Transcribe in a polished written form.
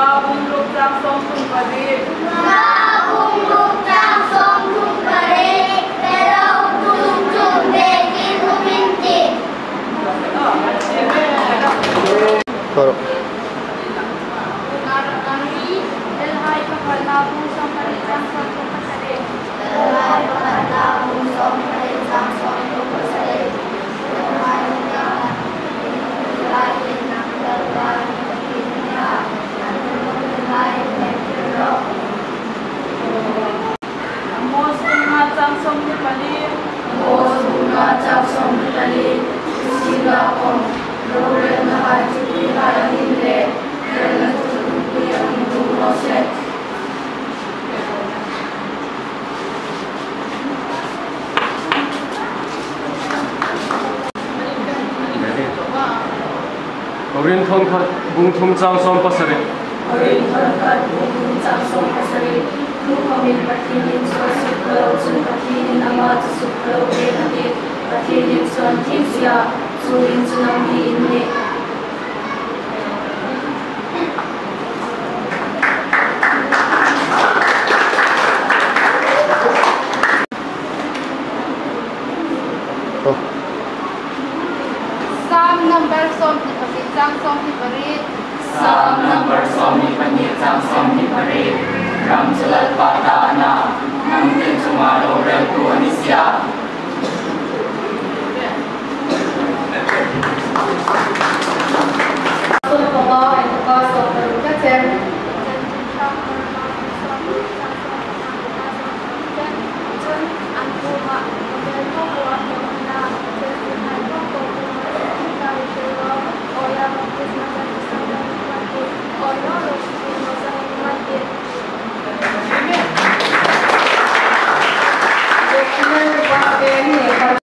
Luka bung ruk chang 38. Luka bung ruk chang 38. Pero tung chung be ki lumin ti. Koro. LI pakhat na bung 28 chang 27. LI pakhat na bung 28 chang 27. Amos bung nga chang 24. Amos bung nga chang 24. Sila om rorel na hai chupui hai angin le rel na chupui angin du rose. Korin thon khat bung thum chang 17. Korin thon khat bung thum chang 17. Thu khomin Pathinin chuan suk lo chun Pathinin ama chu suk lo pe ati Pathinin chuan thim sia chu in chu nang hi in ni. Psalm number 22 chang 28. Psalm number 22 chang 28. Ram chulal pa ta na nang tin chunga ro rel tu ani sia. Sawm panga ai taka 16 ka chen.